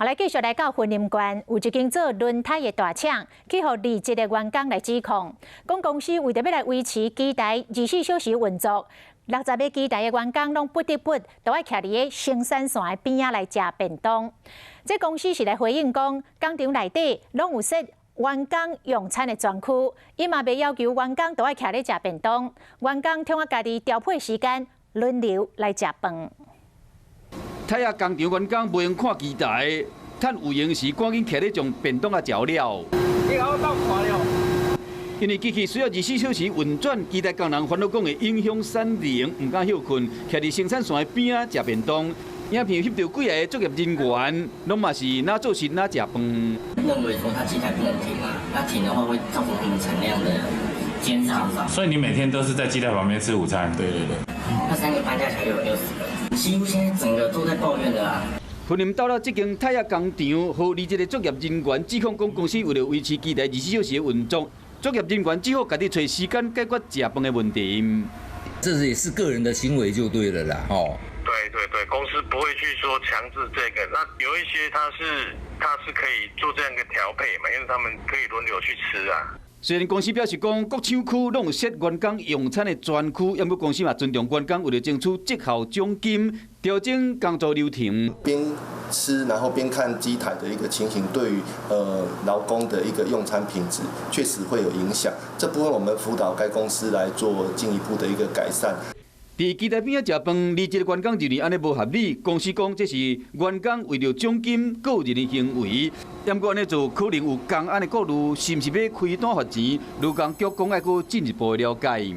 好，來繼續來到雲林縣，有一間做輪胎的大廠，去予離職的員工來指控，講公司為著欲來維持機台24小時運作，60個機台的員工攏不得不都愛徛佇个生產線的邊仔來食便當。這公司是來回應講，工廠內底攏有設員工用餐的專區，伊嘛袂要求員工都愛徛咧食便當，員工通啊家己調配時間，輪流來食飯。胎仔工廠員工袂閒看機台，趁有閒時趕緊徛咧將便當仔食了。你好，到看了。因為機器需要24小時運轉，機台工人煩惱講會影響產能，毋敢歇睏，徛佇生產線的邊仔食便當。影片翕著幾个作業人員，攏嘛是若做事若食飯。認為說他機台不能停啊，那停的話會造成他們產量的減少。所以你每天都是在機台旁邊吃午餐？對對對。那三個班加起來有60個，幾乎現在整個都在抱怨的啊。雲林斗六這間胎仔工廠，予離職的作業人員指控講，公司為了維持機台24小時的運作，作業人員只好家己揣時間解決食飯的問題。這是也是個人的行為就對了啦，吼。對對對，公司不會去說強制這個。那有一些他是可以做這樣一個調配嘛，因為他們可以輪流去吃啊。雖然公司表示講，各廠區攏有設員工用餐的專區，毋過公司嘛尊重員工，為著爭取績效獎金，調整工作流程。邊吃然後邊看機台的一個情形，對於勞工的一個用餐品質確實會有影響。這部分我們輔導該公司來做進一步的一個改善。佇機台邊仔食飯，離職的員工認為按呢無合理。公司講這是員工為著獎金個人的行為，毋過按呢做可能有工安的顧慮，是毋是欲開單罰錢？勞工局講愛閣進一步的了解。